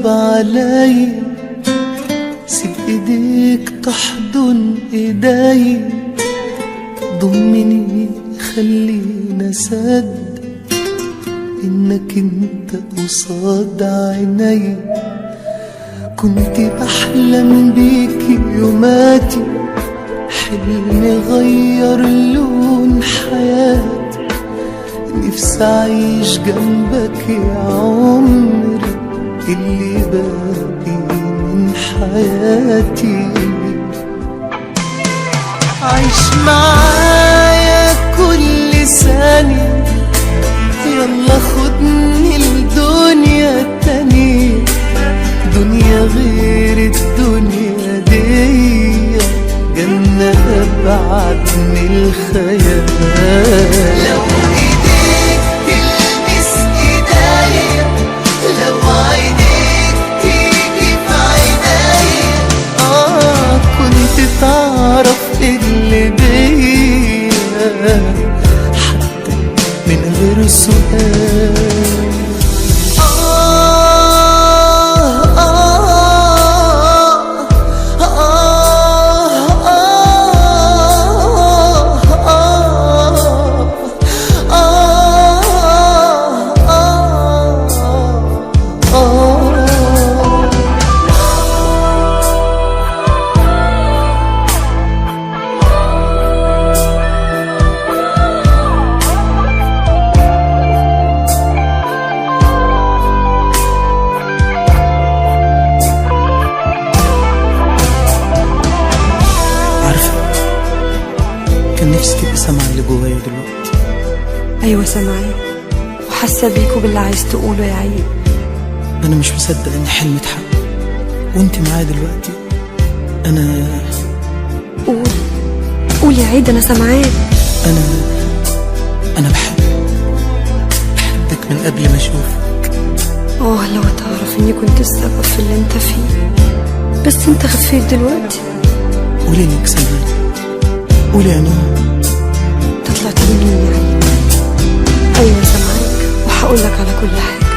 قرب علي، سيب ايديك تحضن ايدي، ضمني خلينا اصدق انك انت قصاد عيني. كنت بحلم بيك يوماتي، حلمي غير لون حياتي، نفسي اعيش جنبك يا عمري اللي باقي من حياتي. عيش معايا كل ثانية، يلا خدني لدنيا تانية، دنيا غير الدنيا دي، جنة أبعد من الخيال. لو إيديك تلمس إيديا، لو عينيك تيجي في عينيا، كنت تعرف اللي بيا حتى من غير سؤال. كان نفسي تبقي سامعة اللي جوايا دلوقتي. أيوة سامعاك وحاسة بيك وباللي عايز تقوله يا عيد. أنا مش مصدق إن حلمي اتحقق وأنت معايا دلوقتي. أنا قول قول يا عيد، أنا سامعاك. أنا بحبك من قبل ما أشوفك. لو تعرف إني كنت السبب في اللي أنت فيه، بس أنت خفيت دلوقتي. قولي إنك سامعاني، قولي يا نور. انت طلعت لي مين يا عيد؟ ايوه سامعاك وهقولك على كل حاجه.